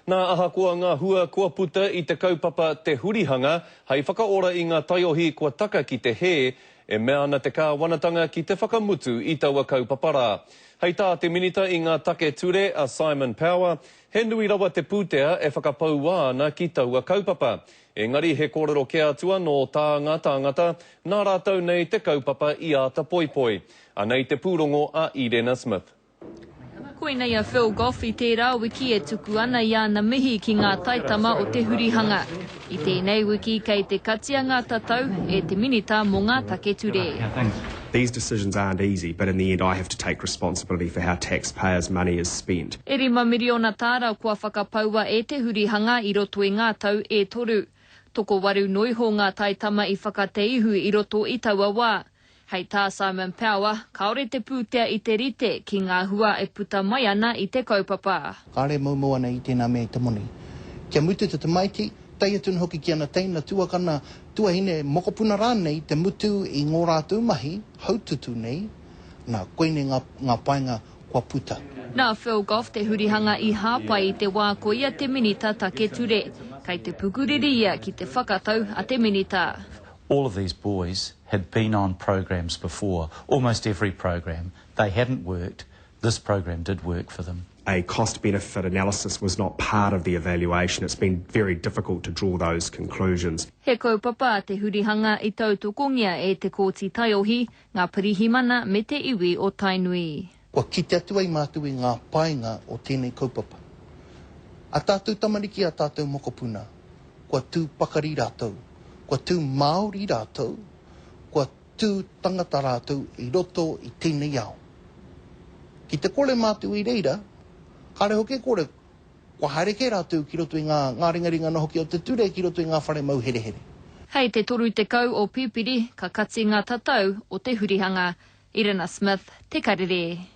Nā, ahakoa ngā hua kua puta i te kaupapa Te Hurihanga hei whakaora i ngā taiohi kua taka ki te hē, e mea ana te kāwanatanga ki te whakamutu i taua kaupapa rā. Hei tā te Minita i ngā Take Ture a Simon Power, he nui rawa te pūtea e whakapaua ana ki taua kaupapa. Engari he kōrero kē atu anō tā ngā tāngata nā rātou nei te kaupapa i āta poipoi. Anei te pūrongo a Irena Smith. Koinei a Phil Goff i tērā wiki e tuku ana i āna mihi ki ngā taitama o te hurihanga. I tēnei wiki kei te katia ngā tatau e te Minita mō ngā Take Ture. These decisions aren't easy, but in the end I have to take responsibility for how taxpayers' money is spent. E $5 miriona kua whakapaua e te hurihanga i roto i ngā tau e toru. Tokowaru noiho ngā taitama i whakateihu i roto i taua wā. Hei tā Simon Power, kāore te pūtea i te rite ki ngā hua e puta mai ana i te kaupapa. Kāre moumou ana i tēnā mea i te moni. Kia mutu te tamaiti, tae atu ana hoki ki ana teina, tuakana, tuahine, mokopuna rānei te mutu i ngō rātou mahi, haututu nei, nā, koinei ngā, ngā painga kua puta. Nā Phil Goff te hurihanga i hāpai i te wā ko ia te Minita Take Ture. Kei te pukuriri ia ki te whakatau a te Minita. All of these boys had been on programmes before, almost every programme. They hadn't worked, this programme did work for them. A cost benefit analysis was not part of the evaluation, it's been very difficult to draw those conclusions. He kaupapa te hurihanga i tautokongia e Te Kooti Taiohi, Ngā Pirihimana me te iwi o Tainui. Kua kite atu ai mātou i ngā painga o tēnei kaupapa. A tātou tamariki, a tātou mokopuna, kua tū pakari rātou, kua tū Māori rātou, kua tū tangata rātou i roto i tēnei ao. Ki te kore mātou i reira, kāre hoki e kore, kua haere kē rātou ki roto i ngā, ngā ringaringa anō hoki o te ture ki roto i ngā whare mau herehere. Hei te 30 o Pipiri ka kati ngā tatau o te hurihanga. Irina Smith, Te Karere.